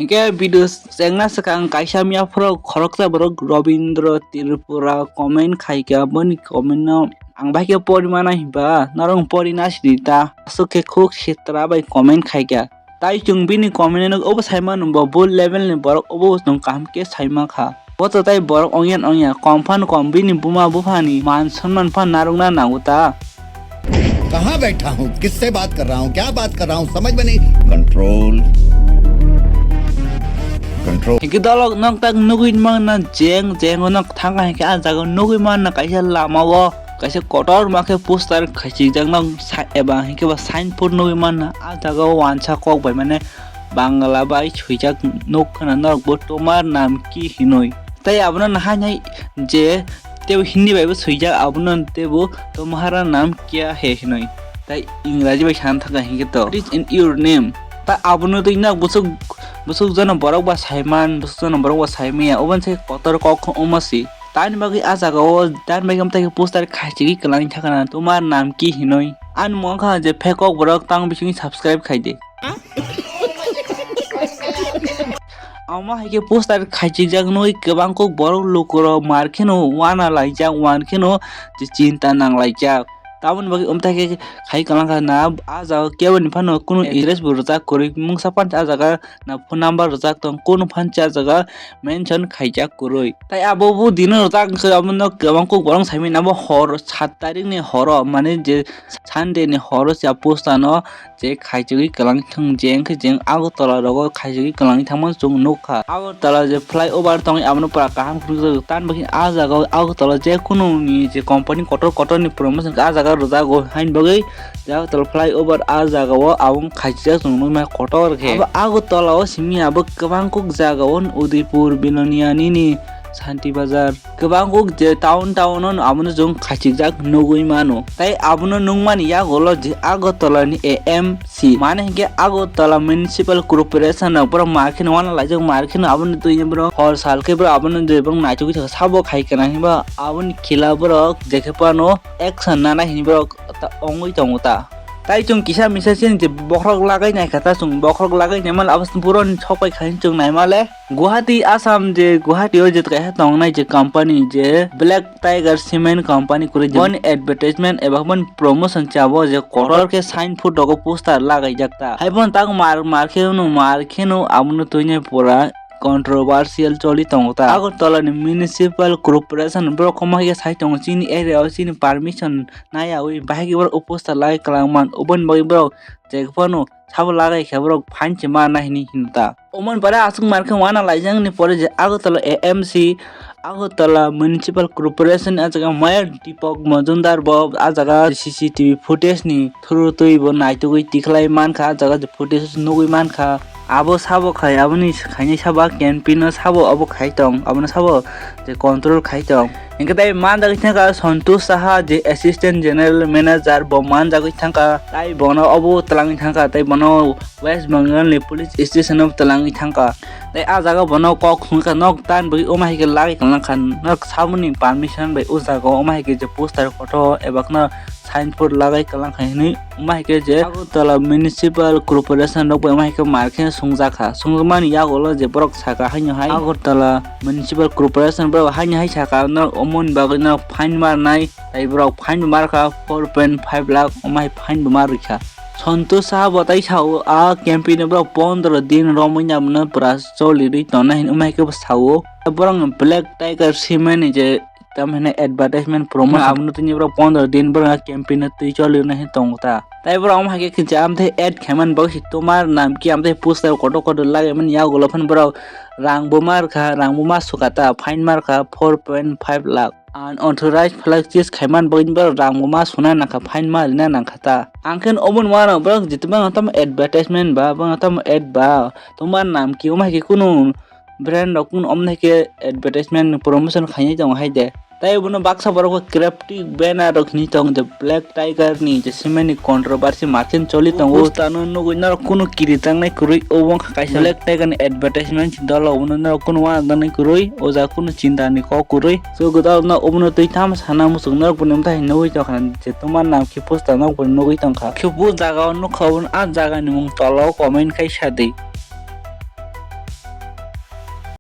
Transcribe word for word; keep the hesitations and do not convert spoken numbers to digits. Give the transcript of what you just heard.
Hinkhe video chengna swkang kaisa miyaphoro khoroksa borok Robindra Tripura comment khaikha, boni comment no ang bahai khe pori mana hinba norok pori na sidi ta, aswk khe khuk sitra bai comment khaikha. Tai chwng bini comment no obo saimano bo, bo level ni borok obo chwng kaham khe saima kha. Bo to tai borok ongya ongya, kom phan kom bini buma buphani man sonman phan narwkna nango ta. कहाँ बैठा हूँ, किससे बात कर रहा हूँ, क्या बात कर रहा हूँ, समझ में नहीं। Control, control. Hinkhe dolok nok tak nugwi manna jeng jeng nok thangkha, hinkhe ah jaga nugwi manna kaisa lama o kaisa kotor ma khe poster khaichijak nok sa-, eba hinkhe ba signboard nugwi manna ah jaga o wansa kok bai mane Bangla bai swijak nuk khna norok bo tomar nam ki hinwi. Tai abono nahai nai je tebo Hindi bai bo swijak, abono tebo tomhara nam kya hai hinwi. Tai Ingraji bai sana thangkha hinkhe to, "What is in your name?" Ta abono twi nok bwswk, bwswk jono borok ba saiman, bwswk jono borok ba saimaya, oboni se kotor kok wngma si. Tani bagwi ah jaga o, tani bagwi amtwi khe poster khaichigwi kwlangwi thangkha na, "Tomar nam ki?" hinwi. Ani mungkha je phe kok borok tang bisingwi subscribe khai di. Omo hai khe poster khaichijak nugwi kwbang kok borok lukurok mar kheno wana laijak, wan kheno je chinta nang laijak. Tamoni bagwi omthai khe khai kwlangkha na, ah jaga keboni phano kunu address bo rwjak kwrwi, mungsa phano ah jaga na phone number rwjak tong, kunu phano ah jaga mention khaijak kwrwi. Tai abo bo dino rwjak wngkha, abono kwbang kok borok saimani abo hor sat tarikni horo, mane je Sunday ni horo se ah poster no je khaichigwi kwlangwi thang, je wngkhe je Agartala rogo khaichigwi kwlangwi thangmani chwng nukha. Agartala je flyover tongwi abono pura kaham khwnajak, tamni bagwi ah jaga o Agartala je kunu ni je company kotor kotor ni promotion khe ah jaga rwjago, haini bagwi je Agartala flyover ah jaga o aboni khaichijak chwng nukmani kotor khe. Abo Agartala o simi abo kwbang kok jaga o Udaipur, Bilonia nini Shanti Bazar. Kwbang kok je town town-o abono chwng khaichikjak nugwi mano. Tai abono nukmani yagulo je Agartala ni A M C, mane hinkhe Agartala Municipal Corporation rok borok mar kheno wana laijak, mar kheno abono twi borok hor sal khe borok abono je borok naichogwi thangkha, sabo khai kana hinba aboni khila borok je khe phano action nana hinwi borok ta ongwi tongo ta. Tai chwng kisa misa chini je bokhorok lagai naikha ta, chwng bokhorok lagai naimani abo boroni sokpai khai chwng naimale. Guwahati, Assam je Guwahati o je kaisa tongnai je company je Black Tiger Cement Company kwrwi je boni advertisement eba boni promotion chabo je kotor khe sign photo o poster lagaijak ta. Hai bono tak mar mar khe no mar khe no abono twini pura controversial choli tongo ta. Agartala ni Municipal Corporation borok komo hai khe sai tongo chini area o chini permission naiyawi bahai khe borok o poster lagai kwlangman, oboni bagwi borok je phano sabo lagai khe borok fine se mana hinwi hino ta. Omoni pore aswk mar khe wana laijakni pore je Agartala A M C, Agartala Municipal Corporation, ah jaga Mayor Deepak Majumdar bo ah jaga C C T V footage ni through twi bo naitugwi tikhlai mankha, ah jaga je footage nugwi mankha. Abo sabo khai, aboni khainai sabo ah campaign o sabo abo khai tong, abono sabo je control khai tong. Hinkhe tai manjagwi thangkha Santosh Saha je Assistant General Manager, bo manjagwi thangkha, tai bono obo twlangwi thangkha, tai bono West Bengal ni police station o twlangwi thangkha. Tai ah jaga bono kok khungkha, nok tan bagwi omo hai khe lagwi kwlangkha, nok samani permission bai o jaga o omo hai khe je poster photo eba kheno sign photo lagwi kwlangkha hinwi. Omo hai khe je Agartala Municipal Corporation rok bai omo hai khe mar khe sungjakha. Sungjakmani yagulo je borok sakha haino hai Agartala Municipal Corporation borok haino hai sakha, norok omoni bagwi norok fine marnai, tai borok fine bo markha four point five lakh, omo hai fine bo mar rikha. Santosh Saha bo tai sao, a campaign o borok pondro din romwi abono pura choli rwi tonna hinwi omo hai khe bo sao. Borok ni Black Tiger Cement ni je tamo hwnwi advertisement promotion abono tini borok pondro din borok campaign o twi choli rwna hinwi tongo ta. Tai borok omo hai khe khe jam tei ad khaimani bagwi se tomar nam ki am tei poster kotor kotor lagaimani yagulo phano borok rang bo mar kha, rang bo ma sukha ta, fine mar kha four point five lakh. Unauthorized flex use khaimani bagwi borok rang bo ma suna nangkha, fine ma rina nangkha ta. Ang khe obo nung mano borok jituma tamo advertisement ba, ba tamo ad ba, tomar nam ki omo hai khe kunu brand rok kunu omo hai khe advertisement promotion khainai tongo hai de. Tai bono baksa borok bo crafty banner rok hinwi tongo je Black Tiger ni je cement ni controversy market choli tongo. Poster no nugwi norok kunu kiri tangnai kwrwi, obo wngkha kaisa Black Tiger ni advertisement dolo, obono norok kunu uanajaknai kwrwi, o jaga kunu chinta ni kok kwrwi. So gwdalno obono twi tamo sana muchung norok boni bwthai nugwi tongkha je tomar nam khe poster no bo nugwi tongkha. Khe bo jaga o nukha, obono ah jaga ni mung tola o comment khai sa di.